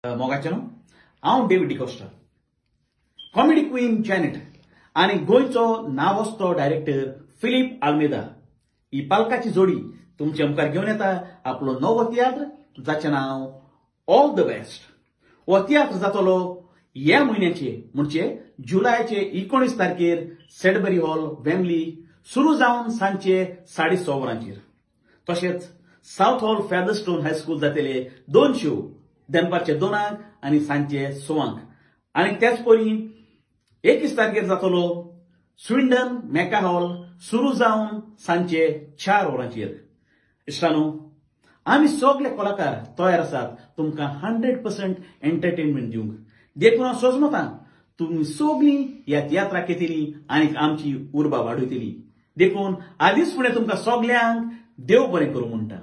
मोगाचें हांव David D'Costa, comedy queen Janet आनी गोंयचो नावस्तो डायरेक्टर फिलीप आल्मेदा ही पालकाची जोडी तुमचे मुखार घेवन येता आपलो नवो तियात्र जाचें नांव ऑल the best. हो तियात्र जातलो ह्या म्हयन्याचे म्हणजे जुलयाचे 19 तारखेर सेडबरी हॉल वेम्बली सुरू जावन सांजचे 6:30 वरांचेर. तशेंच सावथ हॉल फेदरस्टोन हायस्कूल जातले 2 शो दनपारचे 2 आनी सांजचे 6. आनी त्याच परी 21 तारखेर जातलो स्विंडन मेका हॉल सुरू जावन सांजचे 4 वरांचेर. इश्टानो, आमी सगळे कलाकार तयार आसात तुमकां 100% एंटरटेनमेंट दिवंक. देखून हांव सोजमतां तुमी सगळीं ह्या तियात्राक येतली आनी आमची उर्बा वाडयतली. देखून आदींच फुडें तुमकां सगल्यांक देव बरें करूं म्हणटा.